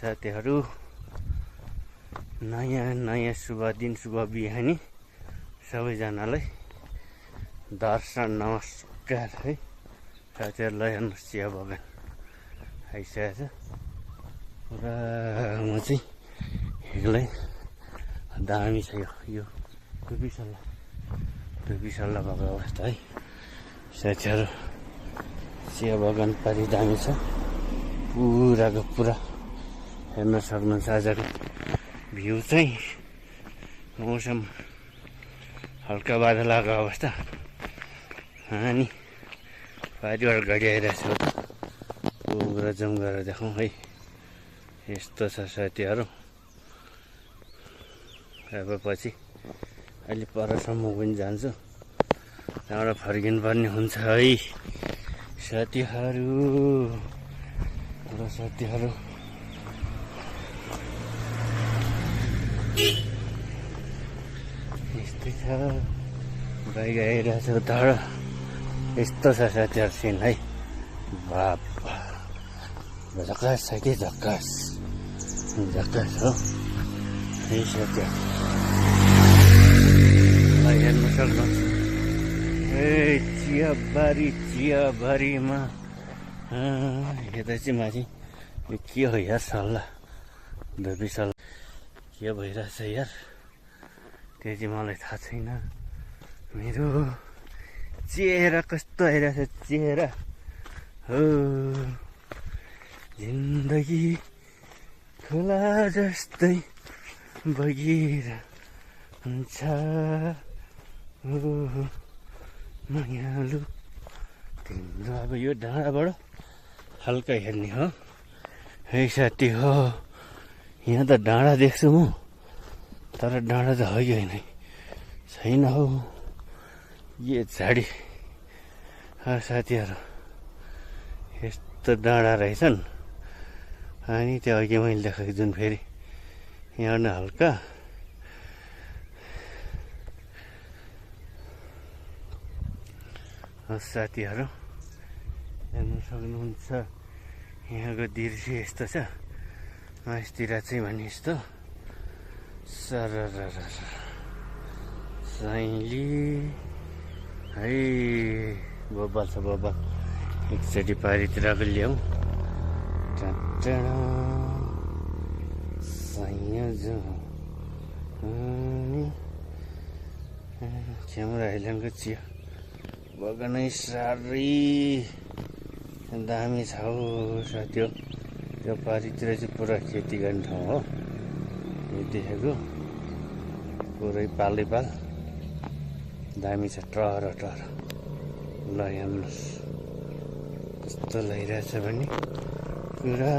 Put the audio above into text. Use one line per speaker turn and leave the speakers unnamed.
साथीहरू नयाँ शुभ दिन शुभ बिहानी सबैजनालाई दर्शन नमस्कार है साथीहरूलाई। हेर्नुहोस् चिया बगान आइसकेको छ पुरा। म चाहिँ एक्लै दामी छ यो टुपी सल्ला भएको अवस्था है साथीहरू। चिया बगान पारि दामी छ पुराको पुरा हेर्न सक्नुहुन्छ। आजको भ्यू चाहिँ मौसम हल्का बादलाको अवस्था अनि पारिबाट गाडी आइरहेको छ। पुरा जम गरेर देखाउँ है, यस्तो छ साथीहरू। अब पछि अहिले परसम्म पनि जान्छु, त्यहाँबाट फर्किनु पर्ने हुन्छ है साथीहरू। यस्तै छ, बाइक आइरहेछ उताबाट। यस्तो छ साथीहरू सिन है। बाबा झक्कास छ कि झक्कास हो है साथीहरू। हेर्नु सक्नुहुन्छ चियाबारीमा यता चाहिँ माथि यो के हो यार, सल्लाह धोबी सल्लाह के भइरहेछ यार, त्यो चाहिँ मलाई थाहा छैन। मेरो चेहरा कस्तो आइरहेछ, चेहरा हो जिन्दगी खोला जस्तै बगिरहन्छ मायालु तिम्रो। अब यो डाँडाबाट हल्का हेर्ने हो है साथी हो। यहाँ त डाँडा देख्छु म, तर डाँडा त होइन छैन हौ, यो झाडी साथीहरू। यस्तो डाँडा रहेछन्। अनि त्यो अघि मैले देखेको जुन फेरि यहाँ न हल्का साथीहरू हेर्नु सक्नुहुन्छ। यहाँको दृश्य यस्तो छ, मासतिर चाहिँ भने यस्तो सरर साइली है बब्बल छ बब्बल। एकचोटि पारितिरको ल्याउँ क्यामेरा आइल्यान्डको चिया बगानै साह्रै दामी छ हौ साथी हो। त्यो पारितिर चाहिँ पुरा खेती गर्ने ठाउँ हो यो देखेको, पुरै पालैपाल दामी छ टर। ल हेर्नुहोस् कस्तो लागिरहेछ भने पुरा